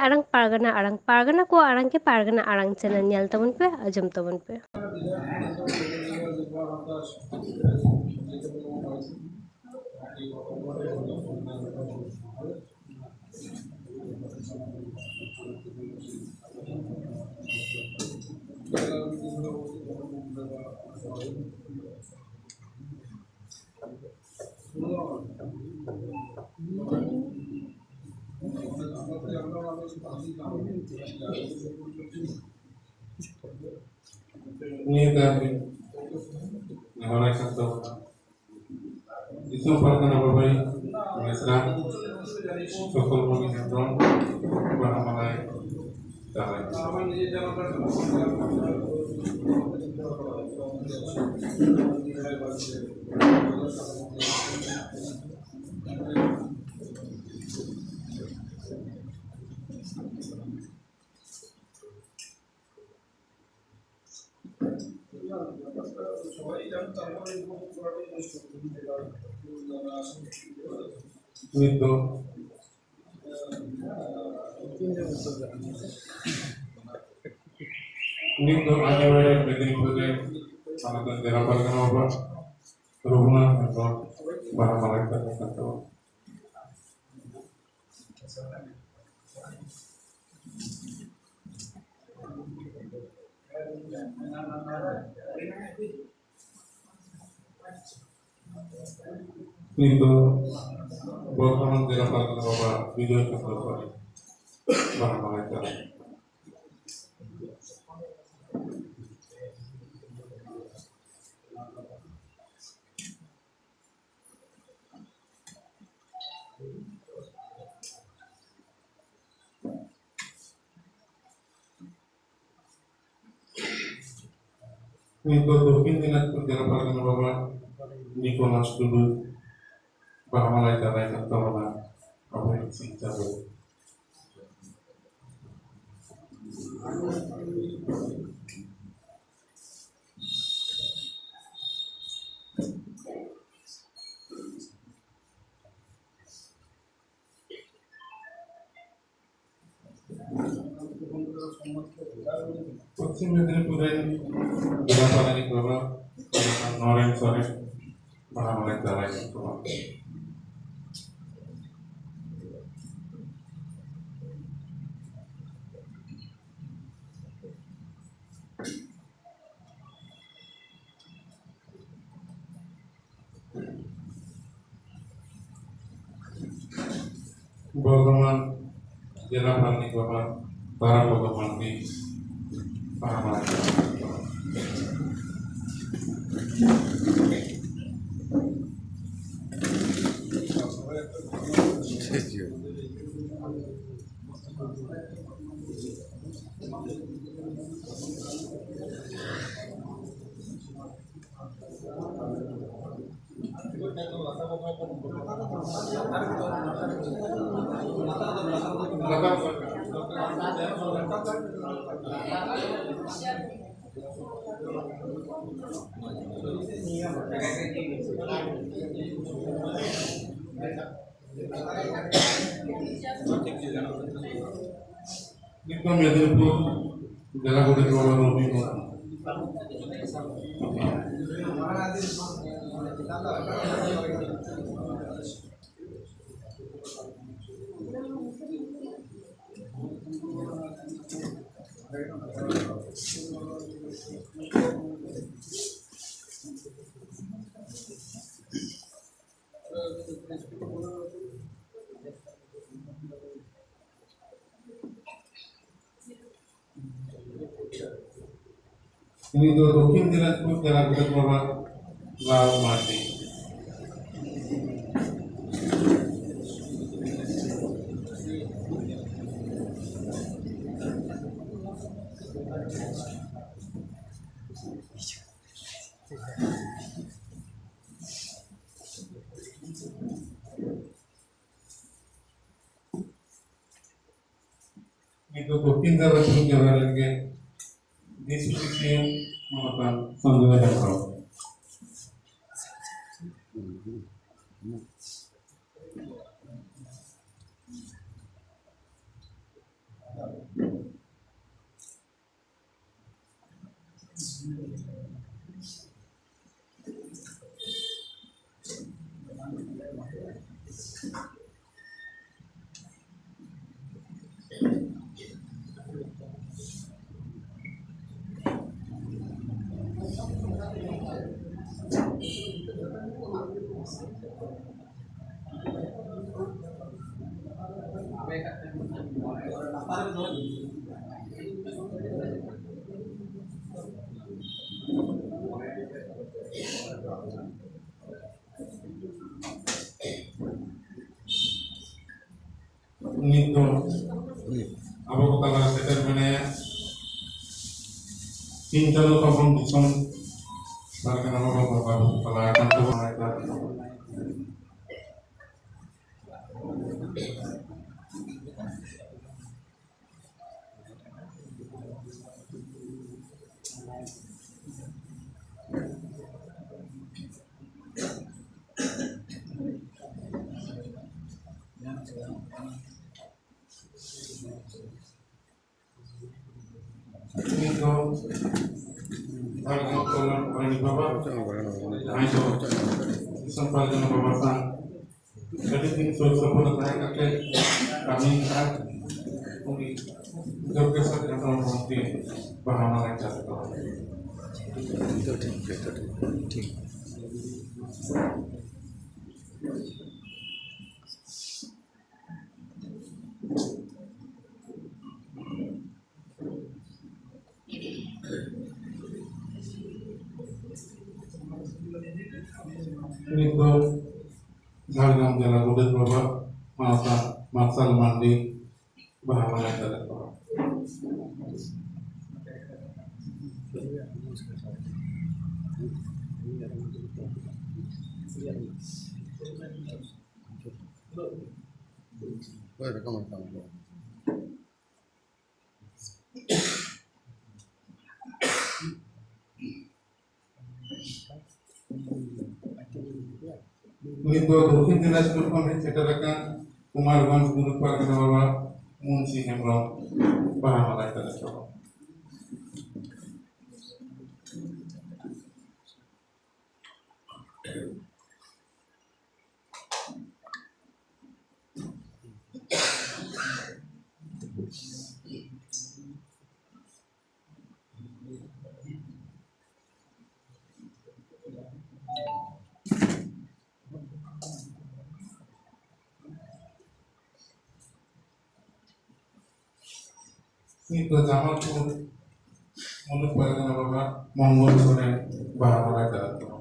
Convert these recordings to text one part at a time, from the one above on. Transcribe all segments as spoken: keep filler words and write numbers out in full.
ᱟᱲᱟᱝ ᱯᱟᱨᱜᱟᱱᱟ ᱟᱲᱟᱝ, ᱯᱟᱨᱜᱟᱱᱟ ᱠᱚᱣᱟᱜ ᱟᱲᱟᱝ ᱜᱮ ᱯᱟᱨᱜᱟᱱᱟ ᱟᱲᱟᱝ ᱪᱮᱱᱮᱞ ᱧᱮᱞ ᱛᱟᱵᱚᱱ ᱯᱮ, ᱟᱸᱡᱚᱢ ᱛᱟᱵᱚᱱ ᱯᱮ᱾ ᱱᱤᱭᱟᱹ ᱛᱟᱭᱚᱢ ᱨᱮ ᱱᱮᱦᱚᱨᱟᱭ ᱠᱟᱱ ᱛᱟᱵᱚᱱᱟ ᱫᱤᱥᱚᱢ ᱯᱟᱨᱜᱟᱱᱟ ᱵᱟᱵᱟᱭᱤᱡ ᱢᱮᱥᱨᱟ ᱥᱚᱠᱚᱞ ᱢᱚᱱᱤ ᱦᱮᱢᱵᱨᱚᱢ ᱵᱟᱦᱟ ᱢᱟᱞᱟᱭ ᱫᱟᱨᱟᱭ᱾ ᱱᱤᱛ ᱫᱚ, ᱱᱤᱛ ᱫᱚ ᱟᱡᱚᱭ ᱢᱮᱫᱤᱱᱤᱯᱩᱨ ᱨᱮ ᱥᱟᱱᱟᱛᱚᱱ ᱡᱮᱞᱟ ᱯᱟᱨᱜᱟᱱᱟ ᱵᱟᱵᱟ ᱨᱚᱜᱷᱩᱱᱟᱛᱷ ᱦᱮᱢᱵᱨᱚᱢ ᱵᱟᱦᱟ ᱢᱟᱞᱟ ᱠᱟᱛᱮ ᱠᱟᱛᱮ ᱱᱤᱛᱚᱜ ᱵᱚᱨᱫᱷᱚᱢᱟᱱ ᱡᱮᱞᱟ ᱯᱟᱨᱜᱟᱱᱟ ᱵᱟᱵᱟ ᱵᱤᱡᱚᱭ ᱪᱚᱱᱫᱨᱚ ᱥᱚᱨᱮᱱ ᱵᱟᱦᱟ ᱢᱟᱞᱟᱭ ᱪᱟᱞᱟᱜ᱾ ᱱᱤᱛᱚᱜ ᱫᱚᱠᱷᱤᱱ ᱫᱤᱱᱟᱡᱽᱯᱩᱨ ᱡᱮᱞᱟ ᱯᱟᱨᱜᱟᱱᱟ ᱵᱟᱵᱟ ᱱᱤᱠᱳᱞᱟᱥ ᱴᱩᱰᱩ ᱵᱟᱦᱟ ᱢᱟᱞᱟᱭ ᱪᱟᱞᱟᱭ ᱠᱟᱱ ᱛᱟᱵᱚᱱᱟ ᱟᱵᱚᱨᱮᱱ ᱥᱤᱧ ᱪᱟᱸᱫᱳ᱾ ᱯᱚᱥᱪᱤᱢ ᱢᱮᱫᱤᱱᱤᱯᱩᱨ ᱨᱮᱱ ᱡᱮᱞᱟ ᱯᱟᱨᱟᱱᱤᱠ ᱵᱟᱵᱟ ᱱᱚᱨᱮᱱ ᱥᱚᱨᱮᱱ ᱵᱟᱦᱟ ᱢᱟᱞᱟ ᱪᱟᱨᱟᱭ ᱠᱚᱣᱟ᱾ ᱵᱚᱨᱫᱷᱚᱢᱟᱱ ᱡᱮᱞᱟ ᱯᱟᱨᱟᱱᱤᱠ ᱵᱟᱵᱟ ᱛᱟᱨᱟ ᱵᱚᱨᱫᱷᱚᱢᱟᱱ ᱢᱤᱫ ᱯᱟᱦᱟᱢᱟ᱾ ᱱᱤᱛᱚᱜ ᱢᱮᱫᱤᱱᱤᱯᱩᱨ ᱡᱮᱞᱟ ᱜᱚᱰᱮᱛ ᱵᱟᱵᱟ ᱨᱚᱵᱤ ᱢᱩᱨᱢᱩ᱾ ᱩᱱᱤ ᱫᱚ ᱫᱚᱠᱷᱤᱱ ᱫᱤᱱᱟᱡᱽᱯᱩᱨ ᱡᱮᱞᱟ ᱜᱚᱰᱮᱛ ᱵᱟᱵᱟ ᱞᱟᱞ ᱢᱟᱨᱰᱤ᱾ ᱱᱤᱛᱚᱜ ᱫᱚᱠᱷᱤᱱ ᱫᱤᱱᱟᱡᱽᱯᱩᱨ ᱡᱮᱞᱟ ᱨᱮᱱ ᱜᱮ ᱫᱤᱥ ᱦᱩᱫᱤᱥᱤᱭᱟᱹ ᱢᱟᱱᱚᱛᱟᱱ ᱥᱚᱧᱡᱚᱭ ᱦᱮᱢᱵᱨᱚᱢ᱾ ᱱᱤᱛ ᱫᱚ ᱟᱵᱚ ᱠᱚ ᱛᱟᱞᱟ ᱥᱮᱴᱮᱨ ᱢᱮᱱᱟᱭᱟ ᱥᱤᱧ ᱪᱟᱸᱫᱳ ᱛᱟᱵᱚᱱ ᱫᱤᱥᱚᱢ ᱯᱟᱨᱜᱟᱱᱟ ᱵᱟᱵᱟ, ᱵᱟᱵᱟ ᱠᱚ ᱛᱟᱞᱟ ᱟᱠᱟᱱ ᱛᱟᱵᱚᱱᱟ᱾ ᱱᱤᱛ ᱫᱚ ᱡᱷᱟᱲᱜᱨᱟᱢ ᱠᱚᱞᱚᱢ ᱯᱟᱨᱟᱱᱤᱠ ᱵᱟᱵᱟ, ᱡᱟᱦᱟᱸᱭ ᱫᱚ ᱫᱤᱥᱚᱢ ᱯᱟᱨᱜᱟᱱᱟ ᱵᱟᱵᱟ ᱥᱟᱶ ᱟᱹᱰᱤ ᱫᱤᱱ ᱥᱩᱨ ᱥᱩᱯᱩᱨ ᱨᱮ ᱛᱟᱦᱮᱸ ᱠᱟᱛᱮ ᱠᱟᱹᱢᱤ ᱠᱟᱜᱼᱟ᱾ ᱩᱱᱤ ᱡᱳᱜᱮᱥᱣᱚᱨ ᱦᱮᱢᱵᱨᱚᱢ ᱜᱚᱢᱠᱮ ᱵᱟᱦᱟ ᱢᱟᱞᱟᱭ ᱪᱟᱞ ᱟᱠᱚᱣᱟ᱾ ᱡᱚᱛᱚ ᱴᱷᱤᱠ, ᱡᱚᱛᱚ ᱴᱷᱤᱠ, ᱴᱷᱤᱠ᱾ ᱱᱤᱛ ᱫᱚ ᱡᱷᱟᱲᱜᱨᱟᱢ ᱡᱮᱞᱟ ᱜᱚᱰᱮᱛ ᱵᱟᱵᱟ ᱢᱟᱨᱥᱟᱞ, ᱢᱟᱨᱥᱟᱞ ᱢᱟᱱᱰᱤ ᱵᱟᱦᱟ ᱢᱟᱞᱟᱭ ᱪᱟᱞ ᱟᱠᱚᱣᱟ᱾ ᱦᱳᱭ, ᱨᱟᱠᱟᱵ ᱨᱟᱠᱟᱵ᱾ ᱱᱤᱛ ᱫᱚ ᱫᱚᱠᱠᱷᱤᱱ ᱫᱤᱱᱟᱡᱽᱯᱩᱨ ᱠᱷᱚᱱ ᱦᱮᱡ ᱥᱮᱴᱮᱨ ᱟᱠᱟᱱ ᱠᱩᱢᱟᱨᱜᱚᱸᱡᱽ ᱜᱩᱨᱩ ᱯᱟᱨᱜᱟᱱᱟ ᱵᱟᱵᱟ ᱢᱩᱱᱥᱤ ᱦᱮᱢᱵᱨᱚᱢ ᱵᱟᱦᱟ ᱢᱟᱞᱟᱭ ᱛᱟᱞᱟ ᱪᱚᱨᱚᱡ᱾ ᱱᱤᱛ ᱫᱚ ᱡᱟᱢᱟᱞᱯᱩᱨ ᱢᱩᱞᱩᱠ ᱯᱟᱨᱜᱟᱱᱟ ᱵᱟᱵᱟ ᱢᱚᱝᱜᱚᱞ ᱥᱚᱨᱮᱱ ᱵᱟᱦᱟ ᱢᱟᱞᱟ ᱪᱟᱞᱟᱜ ᱠᱟᱱᱟ᱾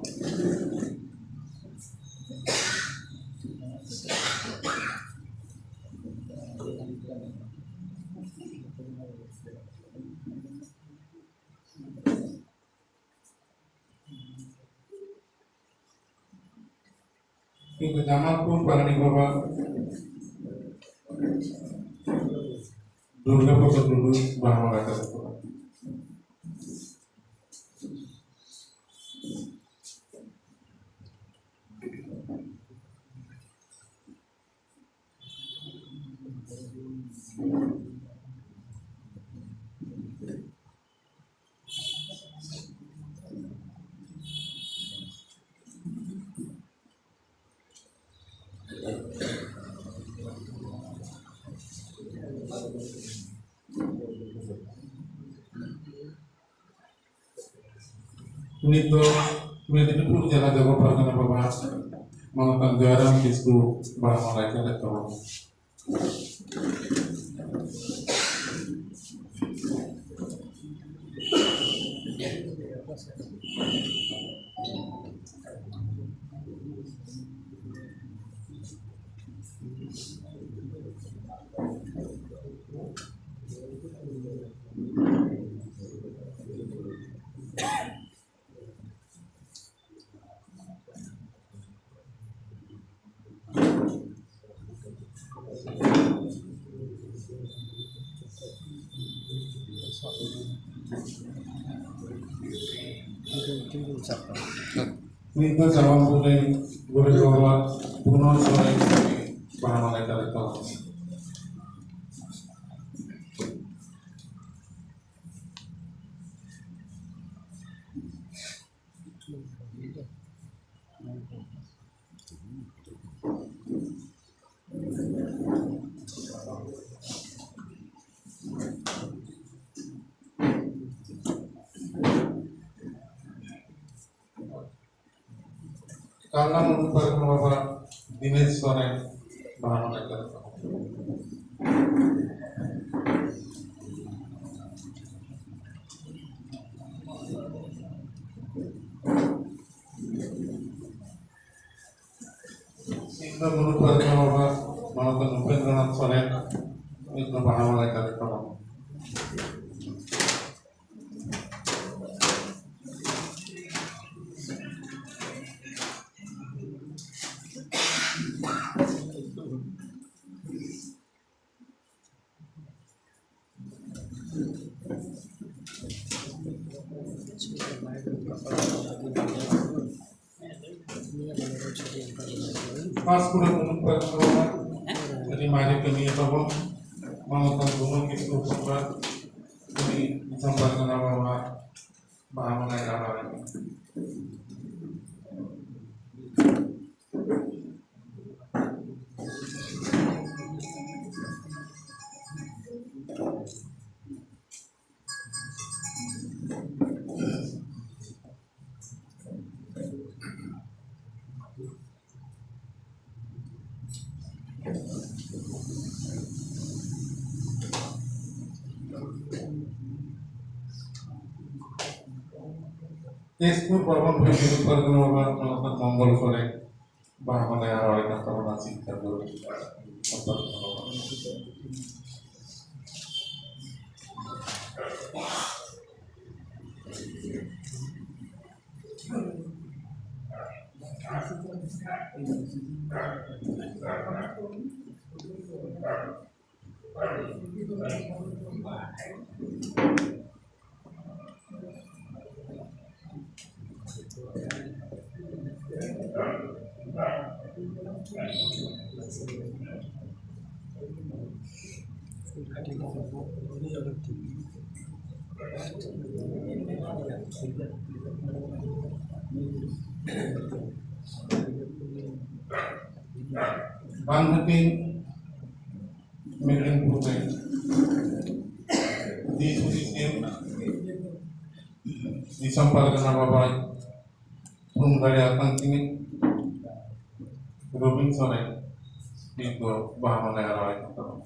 ᱠᱤᱱᱛᱩ ᱡᱟᱢᱟᱞᱯᱩᱨ ᱯᱟᱨᱟᱱᱤᱠ ᱵᱟᱵᱟ ᱫᱩᱨᱜᱟ ᱯᱨᱚᱥᱟᱫᱽ ᱴᱩᱰᱩ ᱵᱟᱦᱟ ᱢᱟᱞᱟ ᱪᱟᱞᱟᱜ ᱠᱟᱱᱟ᱾ ᱱᱤᱛ ᱫᱚ ᱢᱮᱫᱤᱱᱤᱯᱩᱨ ᱡᱮᱞᱟ ᱡᱚᱜᱚ ᱯᱟᱨᱜᱟᱱᱟ ᱵᱟᱵᱟ ᱢᱟᱱᱚᱛᱟᱱ ᱡᱚᱭᱨᱟᱢ ᱠᱤᱥᱠᱩ ᱵᱟᱦᱟ ᱢᱟᱞᱟᱭ ᱪᱟᱞᱟᱜ ᱛᱟᱵᱚᱱᱟ᱾ ᱱᱤᱛ ᱫᱚ ᱡᱟᱢᱟᱞᱯᱩᱨ ᱨᱮᱱ ᱜᱚᱰᱮᱛ ᱵᱟᱵᱟ ᱯᱩᱨᱱᱚ ᱥᱚᱨᱮᱱ ᱵᱟᱦᱟ ᱢᱟᱞᱟᱭ ᱪᱟᱞᱟᱜ ᱛᱟᱵᱚᱱᱟ᱾ ᱠᱟᱞᱱᱟ ᱢᱩᱞᱩᱠ ᱯᱟᱨᱜᱟᱱᱟ ᱵᱟᱵᱟ ᱫᱤᱱᱮᱥ ᱥᱚᱨᱮᱱ ᱵᱟᱦᱟ ᱢᱟᱞᱟ ᱪᱟᱞᱟᱜ ᱠᱟᱱᱟ᱾ ᱜᱩᱨᱩ ᱯᱟᱨᱠᱷᱟ ᱵᱟᱵᱟ ᱢᱟᱱᱚᱛᱟᱱ ᱩᱯᱮᱱᱫᱨᱚᱱᱟᱛᱷ ᱥᱚᱨᱮᱱ ᱱᱤᱛ ᱫᱚ ᱵᱟᱦᱟ ᱢᱟᱞᱟᱭ ᱟᱨᱟᱣᱮᱫ ᱛᱟᱵᱚᱱᱟ᱾ ᱯᱟᱥ ᱠᱚᱨᱮ ᱩᱱᱩᱢ ᱯᱮ ᱛᱟᱵᱚᱱᱟ᱾ ᱟᱹᱰᱤ ᱢᱟᱨᱮ ᱠᱟᱹᱢᱤᱭᱟᱹ ᱛᱟᱵᱚᱱ᱾ ᱢᱟᱱᱚᱛᱟᱱ ᱜᱩᱱᱚ ᱠᱤᱥᱠᱩ ᱥᱚᱢᱨᱟᱴ ᱩᱱᱤ ᱫᱤᱥᱚᱢ ᱯᱟᱨᱜᱟᱱᱟ ᱵᱟᱵᱟ ᱵᱟᱦᱟ ᱢᱟᱞᱟᱭ ᱟᱨᱟᱣᱮᱫ᱾ ᱛᱮᱡᱽᱯᱩᱨ ᱵᱟᱵᱚᱱ ᱦᱩᱭ ᱥᱤᱫᱩ ᱯᱟᱨᱜᱟᱱᱟ ᱵᱟᱵᱟ ᱢᱚᱝᱜᱚᱞ ᱥᱚᱨᱮᱱ ᱵᱟᱦᱟ ᱢᱟᱞᱟᱭ ᱟᱨᱟᱣᱮᱫ ᱠᱟᱱ ᱛᱟᱵᱚᱱᱟ ᱥᱤᱠᱷᱟ ᱫᱚ᱾ ᱵᱟᱝ ᱦᱟᱹᱴᱤᱧ ᱢᱮᱫᱽᱱᱤᱯᱩᱨ ᱨᱮ ᱫᱤᱥ ᱦᱩᱫᱤᱥ ᱮᱢ ᱫᱤᱥᱚᱢ ᱯᱟᱨᱜᱟᱱᱟ ᱵᱟᱵᱟᱭ ᱛᱷᱩᱢ ᱫᱟᱲᱮᱭᱟᱜ ᱠᱟᱱ ᱛᱤᱧᱟᱹ᱾ ᱨᱚᱵᱤᱱ ᱥᱚᱨᱮᱱ ᱱᱤᱛ ᱫᱚ ᱵᱟᱦᱟ ᱢᱟᱞᱟᱭ ᱟᱨᱟᱣᱮᱫ ᱠᱟᱱ ᱛᱟᱵᱚᱱᱟ᱾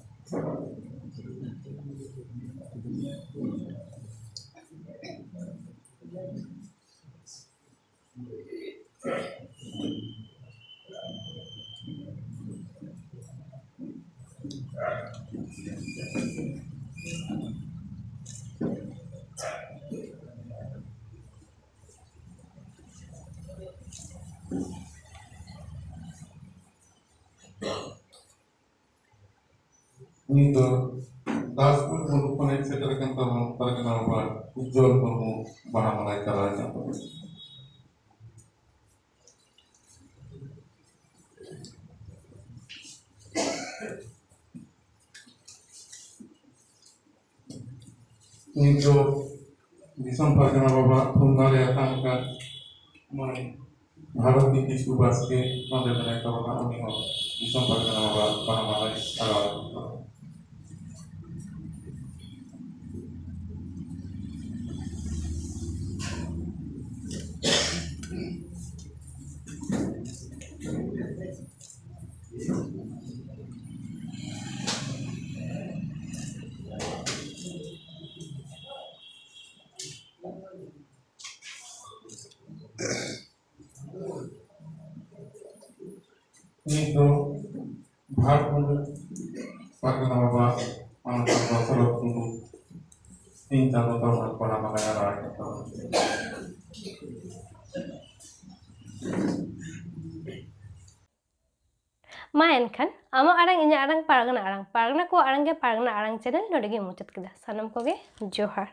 ᱩᱱᱤ ᱫᱚ ᱫᱟᱥᱯᱩᱨ ᱢᱩᱞᱩᱠ ᱠᱷᱚᱱᱮ ᱥᱮᱴᱮᱨ ᱟᱠᱟᱱ ᱛᱟᱵᱚᱱ ᱯᱟᱨᱜᱟᱱᱟ ᱵᱟᱵᱟ ᱩᱡᱡᱚᱞ ᱢᱩᱨᱢᱩ ᱵᱟᱦᱟ ᱢᱟᱞᱟᱭ ᱪᱟᱨᱟᱣ ᱟᱠᱟᱱ ᱛᱟᱵᱚᱱᱟ᱾ ᱱᱤᱛ ᱫᱚ ᱫᱤᱥᱚᱢ ᱯᱟᱨᱜᱟᱱᱟ ᱵᱟᱵᱟ ᱛᱷᱩᱢ ᱫᱟᱲᱮ ᱟᱠᱟᱱ ᱠᱟᱱ ᱢᱟᱹᱭ ᱵᱷᱟᱨᱚᱛᱤ ᱠᱤᱥᱠᱩ ᱵᱟᱥᱠᱮ ᱱᱚᱰᱮ ᱢᱮᱱᱟᱭ ᱛᱟᱵᱚᱱᱟ, ᱩᱱᱤ ᱦᱚᱸ ᱫᱤᱥᱚᱢ ᱯᱟᱨᱜᱟᱱᱟ ᱵᱟᱵᱟ ᱵᱟᱦᱟ ᱢᱟᱞᱟᱭ ᱟᱨᱟᱣ ᱟᱠᱟᱱ ᱛᱟᱵᱚᱱᱟ᱾ ᱱᱤᱛ ᱫᱚ ᱵᱷᱟᱴ ᱢᱩᱞᱩᱠ ᱯᱟᱨᱜᱟᱱᱟ ᱵᱟᱵᱟ ᱢᱟᱱᱚᱛᱟᱱ ᱫᱚᱥᱚᱨᱚᱛ ᱴᱩᱰᱩ ᱛᱤᱱ ᱪᱟᱸᱫᱚ ᱛᱟᱵᱚᱱ ᱯᱟᱲᱟ ᱢᱟᱞᱟᱭ ᱟᱨᱟᱣ ᱟᱠᱟᱫ ᱛᱟᱵᱚᱱᱟ᱾ ᱢᱟ ᱮᱱᱠᱷᱟᱱ ᱟᱢᱟᱜ ᱟᱲᱟᱝ ᱤᱧᱟᱹᱜ ᱟᱲᱟᱝ ᱯᱟᱨᱜᱟᱱᱟ ᱟᱲᱟᱝ, ᱯᱟᱨᱜᱟᱱᱟ ᱠᱚᱣᱟᱜ ᱟᱲᱟᱝ ᱜᱮ ᱯᱟᱨᱜᱟᱱᱟ ᱟᱲᱟᱝ ᱪᱮᱱᱮᱞ ᱱᱚᱰᱮ ᱜᱮ ᱢᱩᱪᱟᱹᱫ ᱠᱮᱫᱟ᱾ ᱥᱟᱱᱟᱢ ᱠᱚᱜᱮ ᱡᱚᱦᱟᱨ᱾